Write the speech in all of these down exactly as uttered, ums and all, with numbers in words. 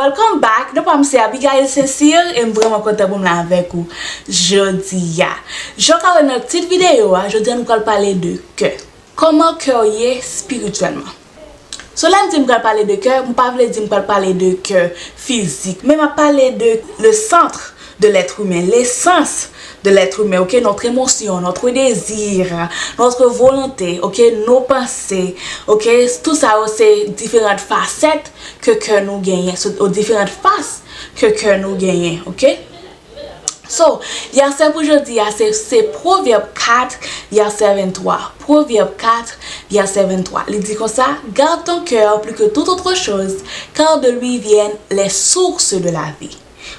Welcome back, non pa m se Abigail Saint-Cyr e m vrèman kontan pou m la avèk ou jodi a. Jan w ka wè nan tit videyo a, jodi a nou pral pale de kè. Kòman kè w ye espirityèlman? So lè m di m pral pale de kè, m pa vle di m pral pale de kè fizik, men m ap pale de le centre de l'être humain, l'essence de l'être humain, ok, notre émotion, notre désir, notre volonté, ok, nos pensées, ok, tout sa yo se diferan fasèt ke kè nou genyen, se diferan fas ke kè nou genyen, ok. So, vèsè pou jodi a se, se Pwovèb kat, vèsè venntwa. Pwovèb kat, vèsè venntwa. Li di konsa, garde ton cœur plus que toute autre chose, car de lui viennent les sources de la vie.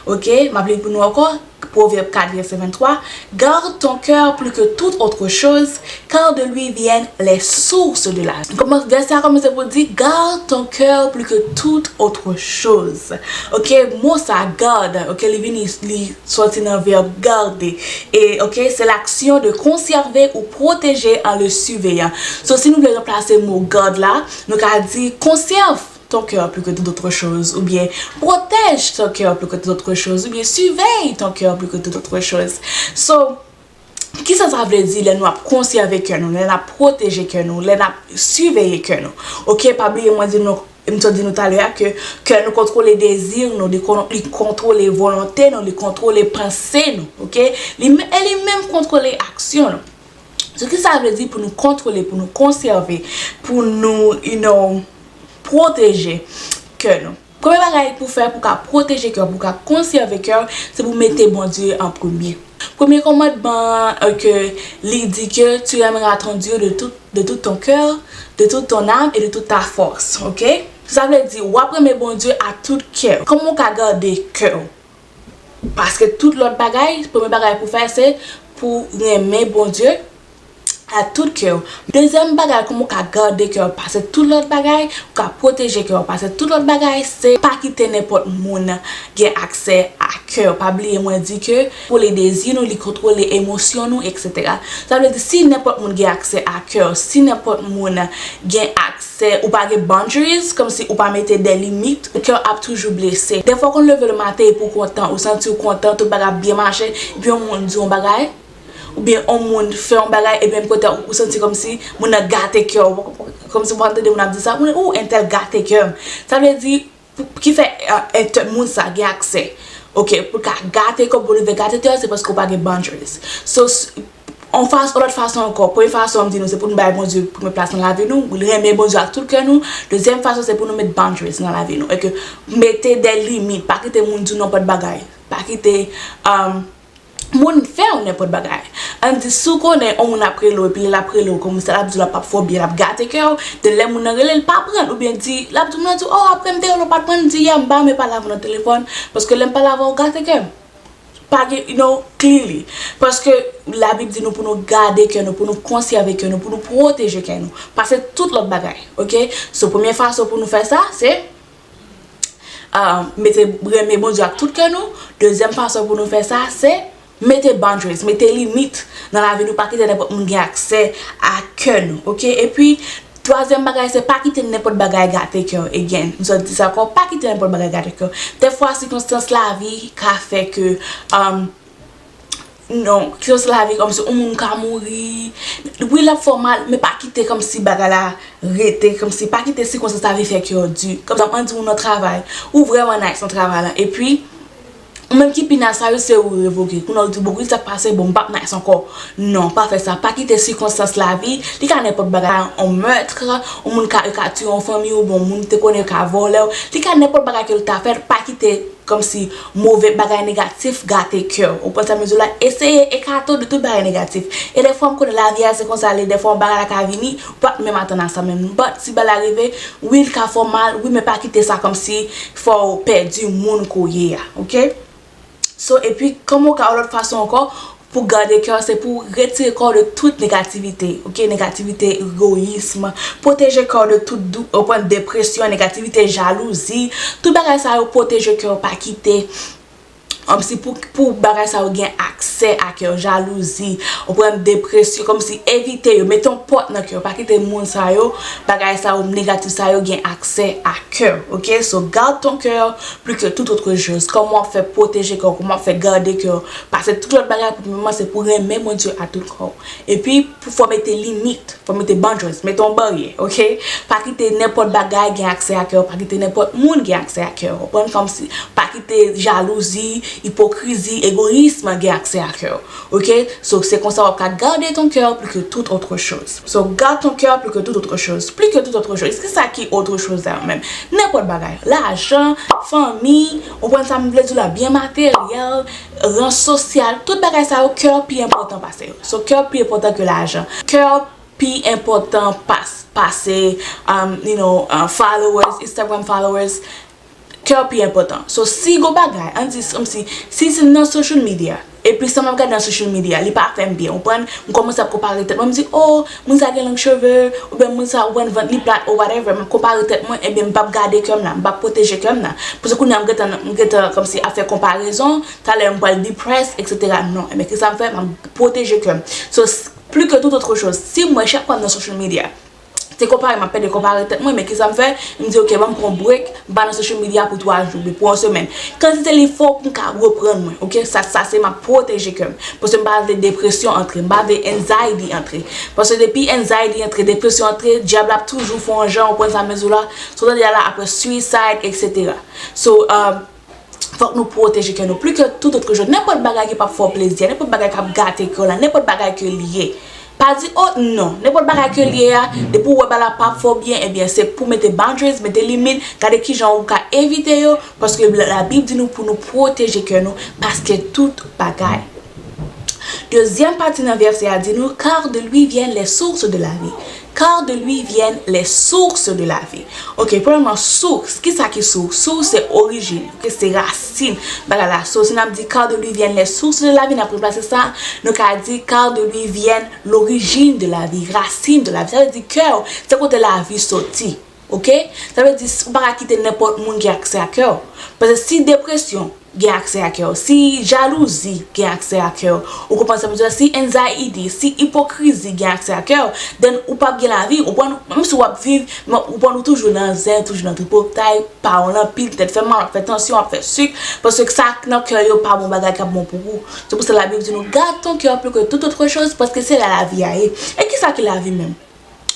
Ok, m ap li pou nou ankò. Pwovèb kat, vèsè venntwa. Garde ton cœur plus que toute autre chose, car de lui viennent les sources de la vie. Kòman, vèsè a kòmanse pou di, garde ton cœur plus que toute autre chose. Ok, mo sa, garde, ok, li vini, li sòti nan vèb garder. E, ok, c'est l'action de conserver ou protéger en le surveillant. So, si nou vle ranplase mo garde la, nou ka di conserve ton cœur plus que toute autre chose, oubyen protège ton cœur plus que toute autre chose, oubyen surveille ton cœur plus que toute autre chose. So, kisa sa vle di lè nou ap konsève kè nou, lè n ap pwoteje kè nou, lè n ap siveye kè nou? Ok, pa bliye mwen di nou, m te di nou talè a ke kè nou kontwole dezi nou, li kon-, li kontwole volonte nou, li kontwole panse nou, ok? Li men-, e li menm kontwole aksyon nou. So, kisa sa vle di pou nou kontwole, pou nou konsève, pou nou, you know, pwoteje kè nou? Premye bagay pou fè pou ka pwoteje kè w, pou ka konsève kè w, se pou mete Bondye an premye. Premye kòmandman an, ke li di ke tu aimeras ton Dieu de tout, de tout ton cœur, de toute ton âme et de toute ta force, ok? Sa vle di, w ap renmen Bondye ak tout kè w. Kòman w ka gade kè w? Paske tout lòt bagay, premye bagay pou fè, se pou renmen Bondye ak tout kè w. Dezyèm bagay, kòman w ka gade kè w pase tout lòt bagay, ou ka pwoteje kè w pase tout lòt bagay, se pa kite nenpòt moun gen aksè a kè w. Pa bliye mwen di ke kontwole dezi nou, li kontwole emosyon nou, etsetera. Sa vle di, si nenpòt moun gen aksè a kè w, si nenpòt moun gen aksè, ou pa gen boundaries, kòmsi ou pa mete de limit, kè w ap toujou blese. Dèfwa w konn leve le maten epi w kontan, ou santi w kontan, tout bagay ap byen mache, epi yon moun di yon bagay, oubyen yon moun fè yon bagay, epi menm kote ou santi kòmsi moun nan gate kè w, kòmsi w pa tande moun ap di sa, moun, ou entèl gate kè m. Sa vle di, pou, ki fè, euh, entè-, moun sa gen aksè, ok, pou l ka gate kè w, pou l rive gate kè w, se paske w pa gen boundaries. So, s-, yon fas-, yon lòt fason ankò, premye fason m di nou, se pou nou bay Bondye premye plas nan lavi nou, renmen Bondye ak tout kè nou. Dezyèm fason, se pou nou met boundaries nan lavi nou. E ke mete de limit, pa kite moun di w nenpòt bagay. Pa kite, um, moun fè w nenpòt bagay. Ann di, si w konnen yon moun ap rele w, epi lè l ap rele w, kòmsi l ap di w l ap, ap fè w byen, l ap gate kè w, de lè moun nan rele l, pa pran l, oubyen di, l ap di moun nan di, oh, apre m te rele w, w pa t pran l, di, yè, m pa renmen pale avè w nan telefòn, paske lè m pale avè w, w gate kè m. Pa gen, you know, clearly. Paske Labib di nou pou nou gade kè nou, pou nou konsève kè nou, pou nou pwoteje kè nou. Pase tout lòt bagay, ok? So, premye fason pou nou fè sa, se ah, mete, renmen Bondye ak tout kè nou. Dezyèm fason pou nou fè sa, se mete boundaries, mete limit nan lavi nou, pa kite nenpòt moun gen aksè a kè nou, ok? Epi, twazyèm bagay, se pa kite nenpòt bagay gate kè w. Again, m sot di sa ankò, pa kite nenpòt bagay gate kè w. Dèfwa, sikonstans lavi ka fè ke, um, non, sikonstans lavi, kòmsi yon moun ka mouri. Wi, l ap fè w mal, men pa kite kòmsi bagay la rete, kòmsi pa kite sikonstans lavi fè kè w di. Kòmsi, ann di moun nan travay, ou vrèman nice nan travay la. Epi, ou menm ki pi nice la, wi, se ou revoke. Kounye a ou di, bon, wi, sa k pase, bon, m p ap nice ankò. Non, pa fè sa. Pa kite sikonstans lavi, li ka nenpòt bagay, yon meurtre, yon moun ka, ka tiye yon fanmi, oubyen yon moun te konnen ka vòlè w. Li ka nenpòt bagay ke l ta fè, pa kite kòmsi move bagay negatif gate kè w. Ou konprann sa m di w la? Eseye ekate w de tout bagay negatif. E dèfwa m konnen lavi a se konsa l ye, dèfwa yon bagay la ka vini, ou pa t menm atann a sa menm. But si bagay la rive, wi, l ka fè w mal, wi, men pa kite sa kòmsi fè w pèdi moun ke w ye a, ok? So, epi, kòman w ka, yon lòt fason ankò, pou gade kè w, se pou retire kò w de tout negativite, ok? Negativite, egoyism. Pwoteje kò w de tout dou-, ou konprann, depresyon, negativite, jalouzi. Tout bagay sa yo, pwoteje kè w, pa kite Kòmsi pou, pou bagay sa yo gen aksè a kè w, jalouzi, ou pran depresyon, kòmsi evite yo, mete yon pòt nan kè w, pa kite moun sa yo, bagay sa yo, negatif sa yo gen aksè a kè w, ok? So, garde ton cœur plus que toute autre chose. Kòman w ap fè pwoteje kè w, kòman w ap fè gade kè w, pase tout lòt bagay pou moman, se pou renmen Bondye a tout kò w. Epi, pou fò mete limit, fò mete boundaries, mete yon baryè, ok? Pa kite nenpòt bagay gen aksè a kè w, pa kite nenpòt moun gen aksè a kè w. Konprann? Kòmsi, pa kite jalouzi, ipokrizi, egoyism gen aksè a kè w, ok? So, se konsa w ap ka garder ton cœur plus que toute autre chose. So, garde ton cœur plus que toute autre chose. Plus que toute autre chose. Kisa ki autre chose la menm? Nenpòt bagay. Lajan, fanmi, ou konprann sa m vle di w la, byen materyèl, ran sosyal, tout bagay sa yo, kè pi enpòtan pase yo. So, kè pi enpòtan ke lajan. Kè pi enpòtan pas-, pase, um, you know, uh, followers, Instagram followers. Kè pi enpòtan. So, si gon bagay, ann di, kòmsi, si se nan social media, epi sa m ap gade nan social media, li pa fè m byen, ou konprann? M kòmanse ap konpare tèt mwen, m di, oh, moun sa gen long cheve, oubyen moun sa, ou konprann, vant li plat, or whatever, m ap konpare tèt mwen, ebyen, m p ap gade kè m la, m p ap pwoteje kè m la. Paske kounye a, m gentan, m gentan, kòmsi, ap fè konparezon, talè m pral depressed, et cetera. Non, ebyen, kisa m fè? M ap pwoteje kè m. So, s-, plus que toute autre chose, si mwen, chak fwa m nan social media, se konpare, m ap pede konpare tèt mwen, men kisa m fè? M di, ok, ban m pran break, m pa nan social media pou twa jou, oubyen pou yon semèn. Kantite li fè w pou m ka reprann mwen, ok? Sa, sa se m ap pwoteje kè m. Paske m pa vle depresyon antre, m pa vle anxiety antre. Paske depi anxiety antre, depresyon antre, dyab la ap toujou fè yon jan, ou konprann sa m vle di w la, sa w tande a la, apre suicide, et cetera. So, um, fòk nou pwoteje kè nou. Plus que toute autre chose, nenpòt bagay ki p ap fè w plezi, nenpòt bagay k ap gate kè w la, nenpòt bagay ke l ye. Pa di, oh non, nenpòt bagay ke l ye a, depi w wè bagay la p ap fè w byen, ebyen, se pou mete boundaries, mete limit, gade kijan ou ka evite yo, paske la, Labib di nou pou nou pwoteje kè nou, paske tout bagay. Dezyèm pati nan vèsè a di nou, car de lui viennent les sources de la vie. Car de lui viennent les sources de la vie. Ok, premyèman, source. Kisa ki source? Source se orijin, ok, se rasin bagay la. So, si n ap di, car de lui viennent les sources de la vie, n ap replase sa, nou ka di, car de lui viennent l'origine de la vie, racine de la vie. Sa vle di kè w, se kote lavi soti. Ok? Sa vle di, ou pa ka kite nenpòt moun gen aksè a kè w. Paske si depresyon gen aksè a kè w, si jalouzi gen aksè a kè w, ou konprann sa m di w la, si anxiety, si ipokrizi gen aksè a kè w, then ou p ap gen lavi, ou konprann, menm si w ap viv, men ou konprann ou toujou nan zen, toujou nan tripotay, pa w anpil, tèt fè mal, w ap fè tansyon, w ap fè sik, paske sa k nan kè yo pa bon bagay k ap bon pou ou. Se pou sa Labib di nou, garde ton cœur plus que toute autre chose, paske se la lavi a ye. E kisa ki lavi menm?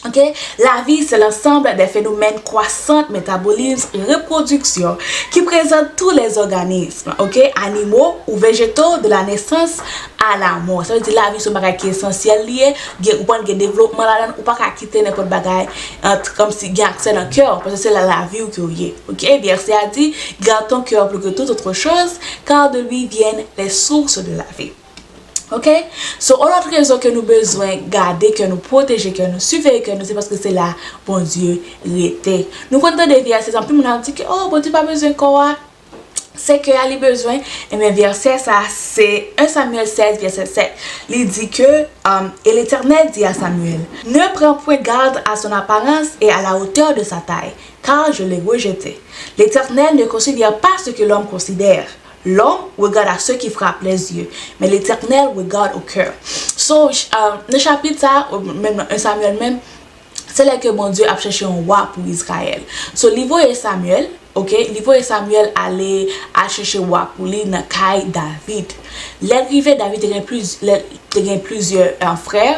Ok? La vie, c'est l'ensemble des phénomènes croissants, métabolisme, reproduction, qui présente tous les organismes, ok? Animaux ou végétaux, de la naissance à la mort. Sa vle di lavi se yon bagay ki esansyèl li ye, gen, ou konn gen devlopman ladan l, ou pa ka kite nenpòt bagay, ant, kòmsi gen aksè nan kè w, paske se la lavi w ke w ye, ok? Vèsè a di, garde ton cœur plus que toute autre chose, car de lui viennent les sources de la vie. Ok? So, yon lòt rezon ke nou bezwen gade kè nou, pwoteje kè nou, siveye kè nou, se paske se la Bondye rete. Nou konn tande vye a sezon, anpil moun ap di ke, oh, Bondye pa bezwen kò a, se kè a li bezwen. Ebyen, vèsè sa, se un Samuel seize, vèsè sept. Li di ke, um, et l'Éternel dit à Samuel, ne prends point garde à son apparence et à la hauteur de sa taille, car je l'ai rejeté. L'Éternel ne considère pas ce que l'homme considère. L'homme regarde à ce qui frappe les yeux, mais l'Éternel regarde au cœur. So, ch-, euh, nan chapit sa, ou menm nan un Samuel menm, se lè ke Bondye ap chèche yon wa pou Izrayèl. So, li voye Samuel, ok, li voye Samuel ale, al chèche wa pou li nan kay David. Lè l rive, David te gen pliz-, lè, te gen plizyè, euh, frè.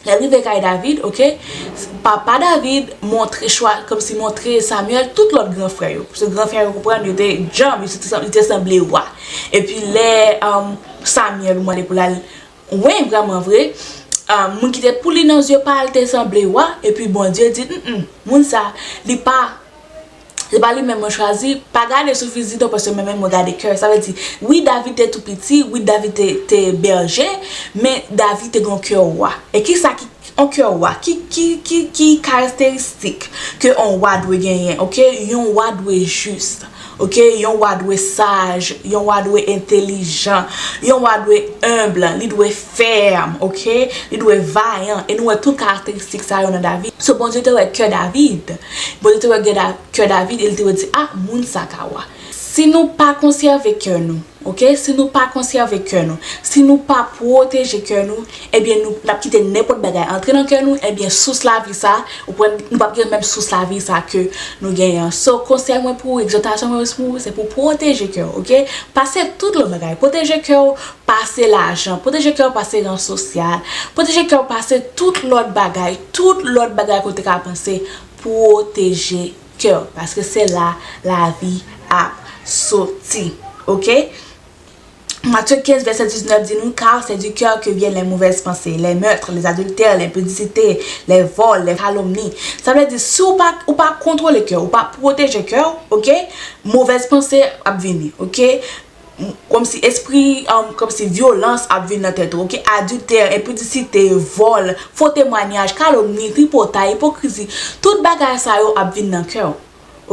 Lè l rive kay David, ok, papa David montre chwa, kòmsi montre Samuel tout lòt gran frè yo. Paske gran frè yo konprann, yo te djanm, yo te, li te sanble wa. Epi lè, um, Samuel mande pou l al, wi, vrèman vre, um, moun ki te pouli nan zye pa l te sanble wa, epi Bondye di, mm, mm, moun sa, li pa Se pa li menm mwen chwazi, pa gade sou fizik non, paske mwen menm mwen gade kè. Sa vle di, wi, David te tou piti, wi, David te, te bèje, men David te gen yon kè wa. E kisa ki yon kè wa? Ki, ki, ki, ki karakteristik ke yon wa dwe genyen, ok? Yon wa dwe jis, ok? Yon wa dwe saj, yon wa dwe entelijan, yon wa dwe enb, li dwe fèm, ok? Li dwe vayan. E nou wè tout karakteristik sa yo nan David. So, Bondye te wè kè David. Bondye te wè kè Da-, kè David, e li te wè di, ah, moun sa ka wa. Si nou pa konsève kè nou, ok? Si nou pa konsève kè nou, si nou pa pwoteje kè nou, ebyen nou n ap kite nenpòt bagay antre nan kè nou, ebyen sous lavi sa, ou pran, nou p ap gen menm sous lavi sa ke nou genyen an. So, konsèy mwen pou ou, egzòtasyon mwen pou ou, se pou pwoteje kè w, ok? Pase tout lòt bagay. Pwoteje kè w, pase lajan. Pwoteje kè w, pase ran sosyal. Pwoteje kè w, pase tout lòt bagay. Tout lòt bagay ke w te ka panse, pwoteje kè w. Paske se la lavi ap soti. Ok? Matthieu quinze, verset dix-neuf di nou, car c'est du cœur que viennent les mauvaises pensées, les meurtres, les adultères, l'impudicité, les vols, les calomnies. Sa vle di, si w pa, ou pa kontwole kè w, ou pa pwoteje kè w, ok, movèz panse ap vini, ok? Kòmsi espri, um, kòmsi vyolans ap vin nan tèt ou, ok? Adiltè, enpidisite, vòl, fo temwayaj, kalomni, tripotay, ipokrizi, tout bagay sa yo ap vin nan kè w,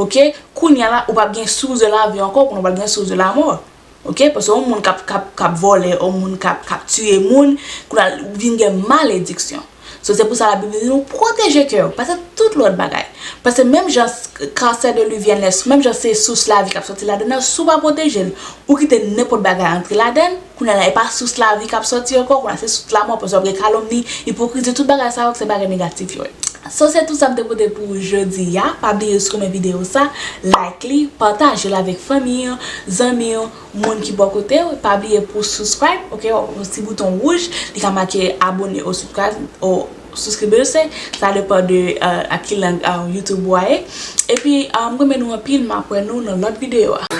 ok? Kounye a la, ou p ap gen source de la vie ankò, kounye a w pral gen source de la mort. Ok? Paske yon moun k ap, k ap, k ap vòlè, yon moun k ap, k ap tiye moun, kounye a vin gen malediksyon. So, se pou sa Labib di nou pwoteje kè w. Pase tout lòt bagay. Paske menm jan s-, car c'est de lui viennent les, menm jan se sous lavi k ap soti ladan nan, si w pa pwoteje l, ou kite nenpòt bagay antre ladan, kounye a la, e pa sous lavi k ap soti ankò, kounye a se sous lamò, paske w ap gen kalomni, ipokrizi, tout bagay sa yo, se bagay negatif yo ye. So, se tout sa m te pote pou ou jodi a. Pa bliye si w renmen videyo sa, like li, pataje l avèk fanmi w, zanmi w, moun ki bò kote w. Pa bliye pou subscribe, ok, yon ti bouton wouj, li ka make abone ou subscribe, ou subscribe, se, sa depan de, euh, a ki lang, euh, YouTube ou a ye. Epi, euh, m renmen nou anpil, m ap wè nou nan lòt videyo a.